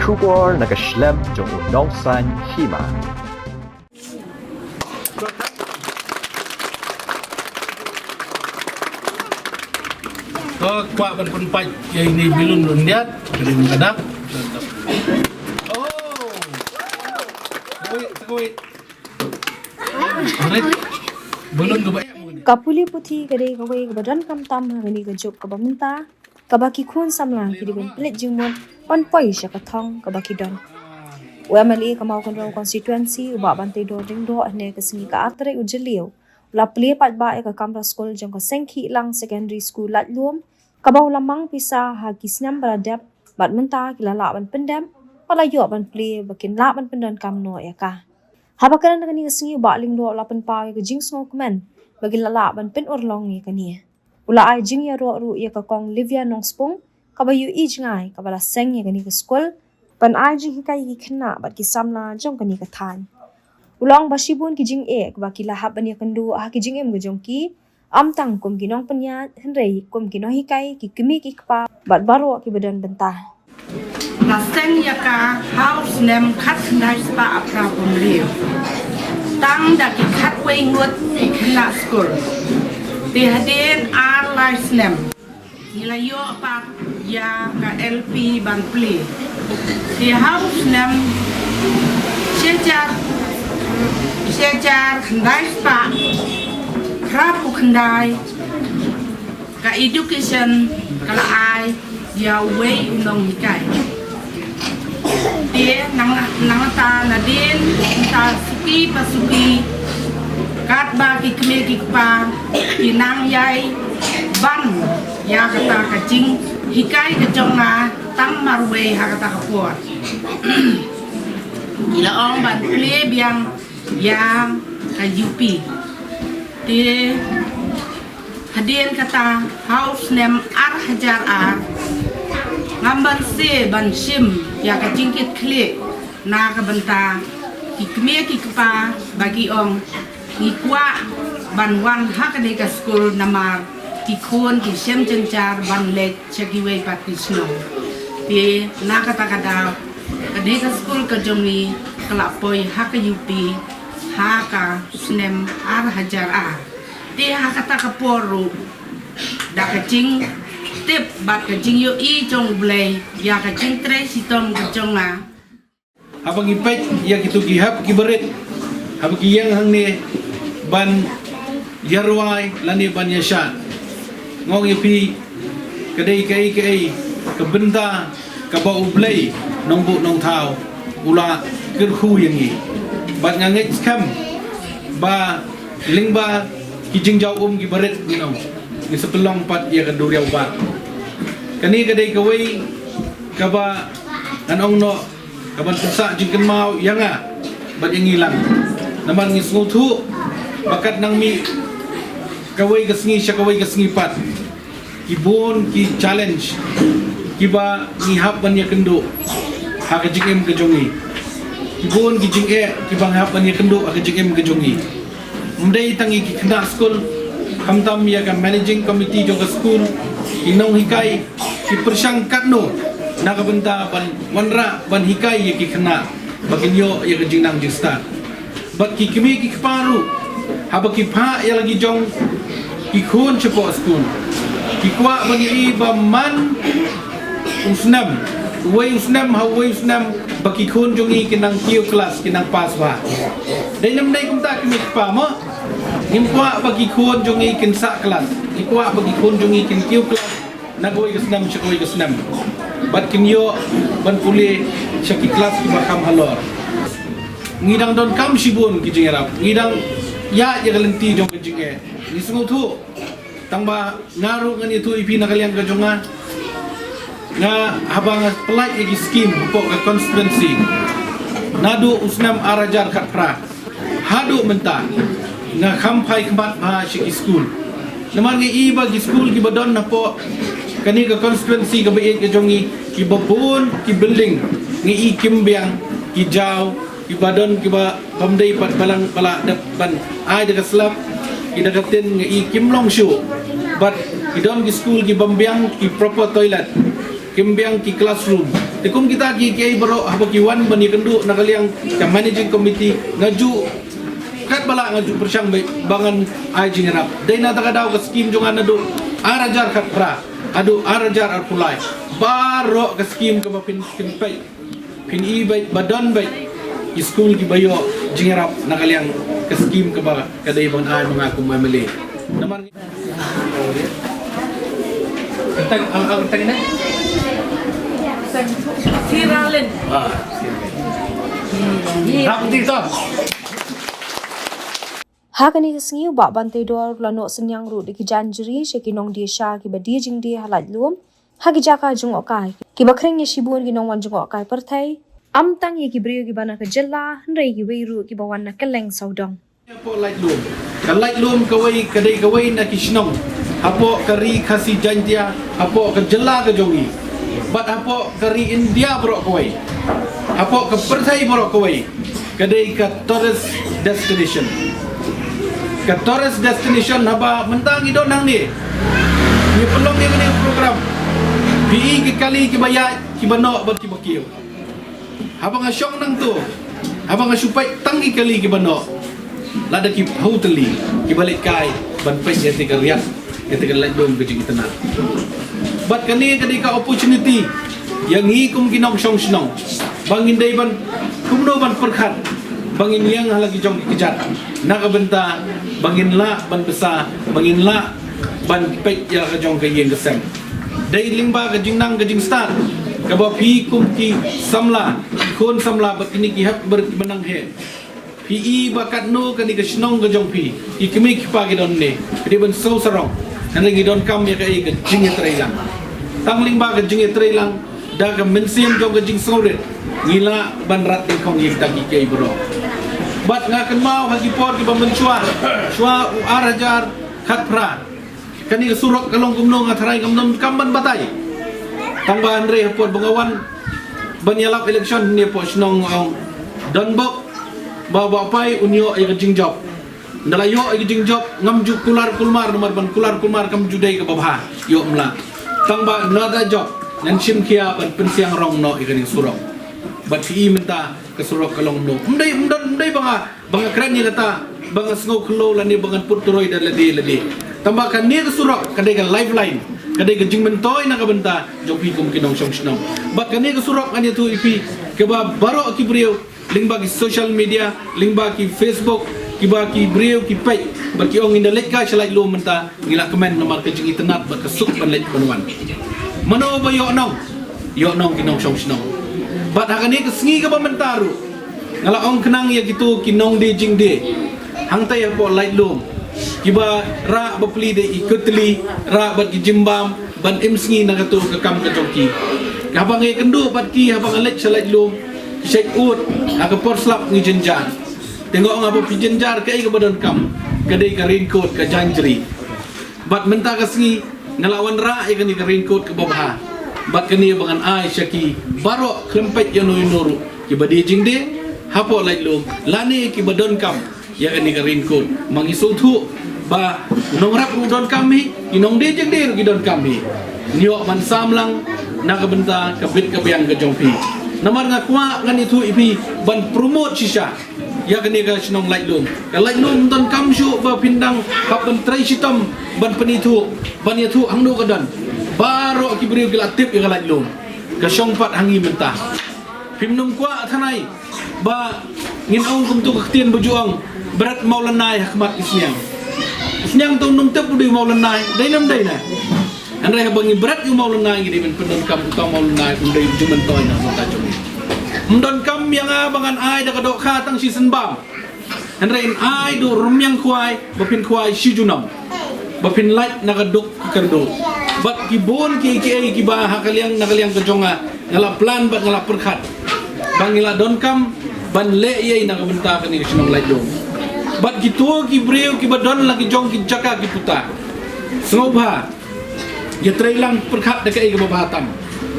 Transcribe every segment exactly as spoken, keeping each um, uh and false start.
Khubor na ka shlem jong u nongsan hima. Ko kwah ban pynpait ïa ini balloon ryndiat, balloon kadak. Oh. Sekawit, sekawit. Balloon kaba em. Ka pule puthi ka dei kawei kaba donkam tam ha kane ka juk kaba mynta, kaba ki khun samla ki dei ban pynleit jingmut ban poi sha ka thong kaba ki don. U M L A ka Mawkynrew constituency, u Bah Banteidor Lyngdoh, hynne ka sngi ka ar tarik u Jylliew, u la plie paidbah ïa ka kamra skul jong ka Sengkhihlang Secondary School Laitlum, kaba u la mang pisa ha ki snem ba la dep, bad mynta ki la lah ban pyndep, bad la ïoh ban plie ba kin lah ban pyndonkam noh ïa ka. Haba kren ha kane ka sngi, u Bah Lyngdoh u la pynpaw ïa ka jingsngewkmen ba ki la lah ban pynurlong ïa kane. U la ai jingïaroh ruh ïa ka Kong Livia Nongspung, kaba ïohi jngai, kaba la seng ïa kane ka skul ban ai jinghikai ïa ki khynnah bad ki samla jong kane ka thaiñ. U la ong ba shibun ki jingeh kaba ki la hap ban ïakynduh ha ki jingim ka jong ki, ym tang kum ki nongpynïaid, hynrei kum ki nonghikai, ki kmie ki kpa bad baroh kiba don bynta. La seng ïa ka ha u snem khatkhyndai spah arphew hynriew, tang da ki khatwei ngut ki khynnah skul. Te hadien ar lai snem ngi la ïoh pat ïa ka L P ban plie. Te ha u snem shi hajar, shi hajar khyndai spah phra phew khyndai, ka education ka la ai ïa uwei u nonghikai. Te nang, nangta nadien, nangta suki pa suki, katba ki kmie ki kpa ki nang ïai ban ïa kata ka jinghikai ka jong nga tang marwei ha kata ka por. Ki la ong ban plie biang ïa ka U P. Te hadien kata, ha u snem ar hajar ar, ngam banse ban shim ïa ka jingkitkhlieh na ka bynta ki kmie ki kpa, ba ki ong ngi kwah ban wan ha kane ka skul namar ki khun ki shem jynjar ban leit sha kiwei pat ki shnong. Te na kata ka daw, kane ka skul ka jong ngi ka la poi ha ka U P ha ka snem ar hajar ar. Te ha kata ka por ruh, da ka jingtip bad ka jingïohi jong U Blei ïa ka jingtrei shitom ka jong nga. Haba ngi peit ïa kito ki hep ki barit, haba ki ïeng hangne ban ïarwai lane ban ïashad, nga ong ïa phi, ka dei kaei kaei ka bynta kaba U Blei Nongbuh Nongthaw u la kyrkhu ïa ngi. Bad nga ngeit skhem ba lyngba ki jingjaw um ki barit, you know, ngi sa pynlong pat ïa ka duriaw ba kane ka dei kawei kaba ngan ong noh, kaban pynsah jingkynmaw ïa nga bad ïa ngi lang. Namar ngi sngewthuh ba kat nang mih kawei ka sngi sha kawei ka sngi pat, ki bun ki challenge kiba ngi hap ban ïakynduh ha ka jingim ka jong ngi. Ki bun ki jingeh kiba ngi hap ban ïakynduh ha ka jingim ka jong ngi. Ym dei tang ïa ki khynnah skul, khamtam ïa ka managing committee jong ka skul, ki nonghikai, ki pyrshang katno na ka bynta ban wanrah ban hikai ïa ki khynnah ba kin ïoh ïa ka jingnang jingstad. Bad ki kmie ki kpa ruh, haba ki phah ïa la ki jong ki khun shapoh skul, ki kwah ban ïohi ba man u snem, uwei u snem ha uwei u snem, ba ki khun jong ngi kin nang kiew klas, kin nang pass bha. Dei ne ym dei kumta kmie kpa mo? Ngim kwah ba ki khun jong ngi kin sah klas. Ngi kwah ba ki khun jong ngi kin kiew klas na kawei ka snem sha kawei ka snem, bad kin ïoh ban pule sha ki klas kiba kham halor. Ngi dang donkam shibun ki jingïarap. Ngi dang ïaid ïa ka lynti jong ka jingeh. Ngi sngewthuh. Tang ba nga ruh ngan ïathuh ïa phi na ka liang ka jong nga. Nga, haba nga pynlait ïa ki skim hapoh ka constituency, naduh u snem ar hajar khatphra haduh mynta, nga kham phai khmat bha sha ki skul. Namar nga i ba ki skul kiba don hapoh kane ka constituency kaba ïeit ka jong ngi, kiba bun ki building nga i kim biang, ki jaw, kiba don kiba bym dei pat balang ba la dep ban ai da ka slab, ki da ka tin nga i kim long shuh. Bad ki don ki skul ki bym biang ki proper toilet, kim biang ki classroom, Kum kita ki kiei baroh haba ki wan ban ïakynduh na ka liang ka managing committee, nga ju katba lah nga ju pyrshang beit ba ngan ai jingïarap. Dei na kata ka daw ka skim jong nga naduh ar hajar khatphra haduh ar hajar arphew lai. Baroh ka skim kaba phin, phin peit, phin i beit ba don beit ki skul kiba ïoh jingïarap na ka liang ka skim kaba ka dei ban ai ma nga kum M L A. Namar Tang, ang, ang tang na. Siralin. Ah, siralin. Rap di to. Ha kane ka sngi u Bah Banteidor u la noh synñiang ruh da ki jaiñjri sha ki nongdie sha kiba die jingdie ha Laitlum ha ki jaka jngohkai kiba khring ïa shibun ki nongwan jngohkai pyrthei, ym tang ïa ki briew kiba na ka jylla hynrei kiwei ruh kiba wan na kylleng sawdong. Hapoh Laitlum. Ka Laitlum kawei ka dei kawei na ki shnong hapoh ka ri Khasi Jaintia, hapoh ka jylla ka jong i, bad hapoh ka ri India baroh kawei, hapoh ka pyrthei baroh kawei, ka dei ka tourist destination. Ka tourist destination haba mynta ngi don hangne, ngi pynlong ïa kane ka program. Phi i ki kali kiba ïaid, kiba noh bad kiba kiew. Haba nga shong nangto, haba nga shu peit tang ki kali kiba noh, lada ki phew tylli kiba leit kai ban peit ïa te ka riat, ïa te ka Laitlum ka jingitynnad. Bad kane ka dei ka opportunity ïa ngi kum ki nongshong shnong ba ngin dei ban kumno ban pyrkhat ba ngin ïeng ha la ki jong ki kjat na ka bynta ba ngin lah ban bsa, ba ngin lah ban peit ïa ka jong ka ïing ka sem. Dei lyngba ka jingnang ka jingstad kaba phi kum ki samla, ki khun samla bad kine ki hep ber ki ba nang heh, phi i ba katno kane ka shnong ka jong phi, ki kmie ki kpa ki don ne, ki dei ban sngewsarong. Hynrei ngi donkam ïa kaei, ka jingïatreilang. Tang lyngba ka jingïatreilang da ka mynsiem jong ka jingsngewrit, ngi lah ban rat dyngkhong ïa kita ki kiei baroh. Bad nga kynmaw ha ki por kiba mynshuwa, shuwa u ar hajar khatphra, kane ka surok ka long kumno nga tharai ngam donkam ban batai. Tang ba hynrei ha por ba nga wan ban ïalap election hangne hapoh shnong, nga ong, don bok ba u Bah Pai un ïoh ïa ka jingjop. Ynda la ïoh ïa ka jingjop ngam ju kular kulmar, namar ban kular kulmar kam ju dei kaba bha. Ïoh, ym lah. Tang ba nada jop ngan shim khia ban pynsiang rong noh ïa kane ka surok. Bad phi i mynta ka surok ka long kumno. Ym dei, ym don, ym dei ba nga, ba nga kren ïa kata ba nga sngew khyllo lane ba ngan put turoi da lade lade. Tang ba kane ka surok ka dei ka lifeline, ka dei ka jingmyntoi na ka bynta jong phi kum ki nongshong shnong. Bad kane ka surok ngan ïathuh ïa phi, kaba baroh ki briew lyngba ki social media, lyngba ki Facebook, kiba ki briew ki peit bad ki ong, ynda leit kai sha Laitlum mynta ngi la kmen namar ka jingitynnad bad ka suk ban leit ban wan. Mano ba ïoh nong? Ïoh nong ki nongshong shnong. Bad ha kane ka sngi kaba mynta ruh nga la ong khnang ïa kito ki nongdie jingdie hangtai hapoh Laitlum, kiba rah bapli da i kutli, rah bad ki jingbam ban im sngi na kato ka kam ka jong ki. Haba nga ïakynduh bad ki, haba nga leit sha Laitlum, shait ud ha ka por slap ngi jynjar. Te nga ong, haba phi jynjar, kaei kaba donkam? Ka dei ka raincoat, ka jaiñjri. Bad mynta ka sngi nga la wanrah ïa kane ka raincoat kaba bha. Bad kane ba ngan ai sha ki baroh khlem peit ïano ïano ruh, kiba die jingdie hapoh Laitlum lane kiba donkam ïa kane ka raincoat. Ma ngi sngewthuh ba u nongrep ruh u donkam hi, ki nongdie jingdie ruh ki donkam hi. Ngi ïoh ban sam lang na ka bynta ka bit ka biang ka jong phi. Namar nga kwah ngan ïathuh ïa phi ban promote shisha ïa kane ka shnong Laitlum. Ka Laitlum ym donkam shuh ba phin dang hap ban trei shitom ban pynithuh, ban ïathuh hangno ka don. Baroh ki briew ki la tip ïa ka Laitlum. Ka shong pat ha ngi mynta. Phim nym kwah thanai ba ngin ong kumto ka ktien ba ju ong, bret mawlynnai ha khmat ki sniang. Sniang to nym tip u dei mawlynnai, dei ne ym dei ne? Hynrei haba ngi bret ïa u mawlynnai ngi dei ban pyndonkam uta u mawlynnai, um dei u jingmyntoi na ka bynta jong ngi. Ym donkam ïa nga ba ngan ai da ka dohkha tang shisien bam. Hynrei yn ai da u rmiang khwai ba phin khwai shi junom, ba phin lait na ka duk ka kyrduh. Bad ki bun kiei kiei kiba ha ka liang na ka liang ka jong nga, nga la plan bad nga la pyrkhat ba ngi la donkam ban leh ei ei na ka bynta kane ka shnong Laitlum. Bad kito ki briew kiba don la ki jong ki jaka ki puta, sngewbha ïatreilang, pyrkhat da kaei kaba bha tam.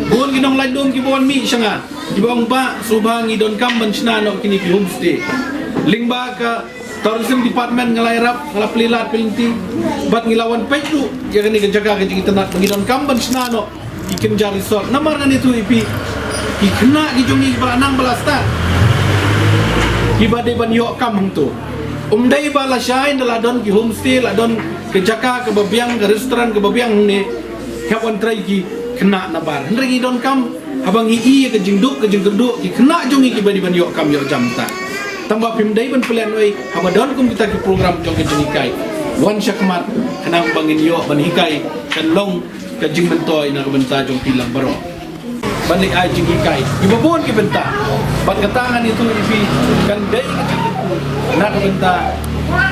Bun ki nong Laitlum kiba wan mih sha nga kiba ong, Bah, sngewbha ngi donkam ban shna noh kine ki homestay. Lyngba ka Tourism Department nga la ïarap, nga la plie lad plie lynti bad ngi la wan peit ruh ïa kane ka jaka ka jingitynnad ba ngi donkam ban shna noh ki kynja resort. Namar ngan ïathuh ïa phi, Ki khynnah ki jong ngi ba la nang ba la stad, kiba dei ban ïoh kam hangto. Um dei ba la shai, da la don ki homestay, la don ka jaka kaba biang, ka restaurant kaba biang hangne, hap wan trei ki khynnah nabar. Hynrei ngi donkam, haba ngi i ïa ka jingduk ka jingkyrduh ki khynnah jong ngi kiba dei ban ïoh kam ïoh jam ta. Tangba phim dei ban pynlehnoh ei, haba don kum kita ki program jong ka jinghikai, wan shakhmat, khnang ba ngin ïoh ban hikai, kan long ka jingmyntoi na ka bynta jong phi lang baroh. Ban leh ai jinghikai kiba bun ki bynta. Bad kata ngan ïathuh ïa phi, kan dei ka jingkyrkhu na ka bynta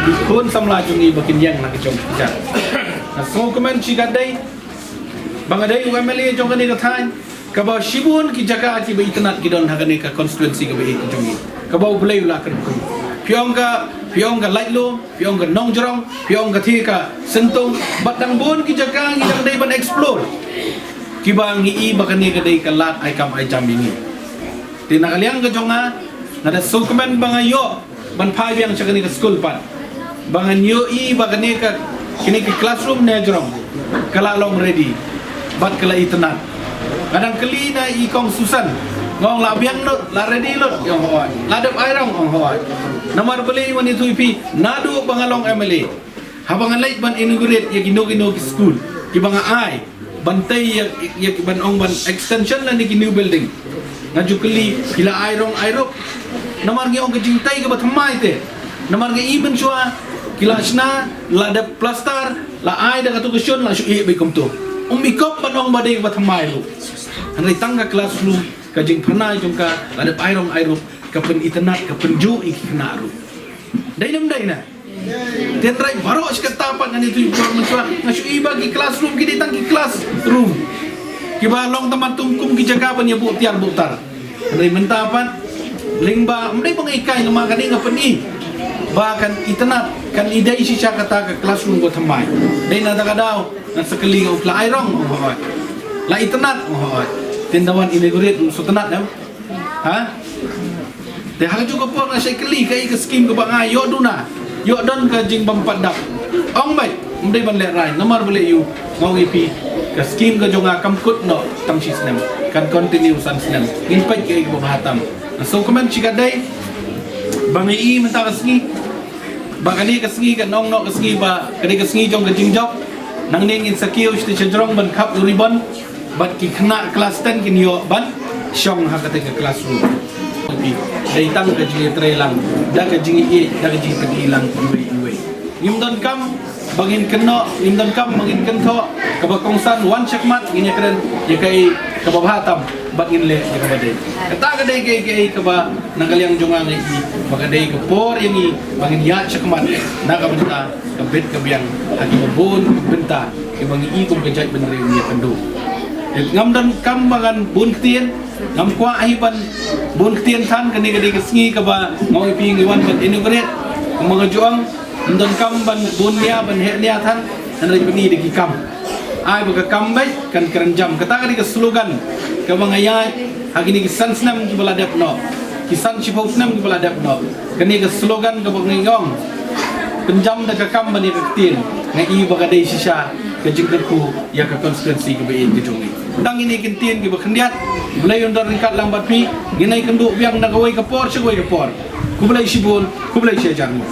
ki khun samla jong ngi ba kin ïeng na ka jong ka jaka. Nga sngewkmen shikatdei ba nga dei u M L A jong kane ka thaiñ, kaba shibun ki jaka kiba itynnad ki don ha kane ka constituency kaba ïeit ka jong ngi, kaba U Blei u la kyrkhu. Phi ong ka, phi ong ka Laitlum, phi ong ka Nongjrong, phi ong ka thie ka Syntung, bad dang bun ki jaka ngi dang dei ban explore, kiba ngi i ba kane ka dei ka lad ai kam ai jam ïa ngi. Te na ka liang ka jong nga, nga da sngewkmen ba nga ïoh ban phai biang sha kane ka skul pat, ba ngan ïohi ba kane ka, kane ka classroom ne jrong, ka la long ready bad ka la itynnad. Nga dang kylli na i Kong Susan, nga ong la biang lut, la ready lut, i ong hooid. La dep ai rong, ong hooid. Namar balei, wan ïathuh ïa phi, naduh ba nga long M L A, haba nga leit ban inaugurate ïa kino kino ki skul kiba nga ai ban tei ïa, ïa ki ban ong ban extension lane ki new building, nga ju kylli, phi la ai rong ai rup? Namar ngi ong ka jingtei kaba thymmai te. Namar ngi i mynshuwa ki la shna, la dep plaster, la ai da kato ka shon, la shu ïeh beit kumto. Um ikop ban ong ba dei kaba thymmai ruh. Hynrei tang ka classroom, ka jingphyrnai jong ka, la dep ai rong ai rup, ka pynitynnad, ka pynjuh ïa ki khynnah ruh. Dei ne ym dei na? Te hynrei baroh shi katta pat ngan ïathuh ïa phi mynshuwa, nga shu i ba ki classroom ki dei tang ki classroom kiba long tang ban tum kum ki jaka ban ïa buh tiar buh tar. Hynrei mynta pat, lyngba, ym dei ba nga hikai, namar kane nga pyni ba kan itynnad, kan i dei shisha kata ka classroom kaba thymmai. Dei na kata ka daw ngan sa kylli, nga ong la ai rong, ong hooid. La itynnad, ong hooid. Te ynda wan inaugurate, sngewtynnad em? Ha? Te ha kajuh ka por nga sa kylli, kaei ka skim kaba nga ïoh duna, ïoh don ka jingbym pat dap? Ong beit, ym dei ban lehrain. Namar balei? Ïoh, nga ong ïa phi, ka skim ka jong nga kam kut noh tang shi snem, kan continue san snem. Ngin peit kaei kaba bha tam. Nga sngewkmen shikatdei ba ngi i mynta ka sngi ba kane ka sngi kan ong noh ka sngi ba kane ka sngi jong ka jingjop. Nangne ngin sa kiew sha sha jrong ban khap u ribbon, bad ki khynnah klas ten kin ïoh ban shong ha kata ka classroom. Dei tang ka jingïatreilang da ka jingïeit, da ka jingpyni lang iwei iwei. Ngim donkam ba ngin kynnoh, ngim donkam ba ngin kynthoh, kaba kongsan wan shakhmat ngin ïakren ïa kaei kaba bha tam bad ngin leh ïa kaba dei. Kata ka dei kaei kaei kaba na ka liang jong nga ngi i ba ka dei ka por ïa ngi ba ngin ïaid shakhmat na ka bynta ka bit ka biang ha kiba bun bynta kiba ngi i kum ka jaitbynriew ngi ïakynduh. Ngam donkam ba ngan bun ktien, ngam kwah hi ban bun ktien than. Kane ka dei ka sngi kaba nga ong ïa phi ngi wan ban inaugurate. Kumba nga ju ong, ym donkam ban bun nia ban heh nia than, hynrei pyni da ki kam. Ai ba ka kam beit kan kren jam. Kata ka dei ka slogan kaba nga ïaid ha kine ki san snem kiba la dep noh, ki san shiphew snem kiba la dep noh. Kane ka slogan kaba nga ong, pynjam da ka kam bad ïa ka ktien, nga i ba ka dei shisha ka jingkyrkhu ïa ka constituency kaba ïeit ka jong ngi. Tang kine ki ktien kiba khyndiat, U Blei un don ryngkat lang bad phi. Ngin ïakynduh biang na kawei ka por sha kawei ka por. Khublei shibun, khublei shihajar nguh.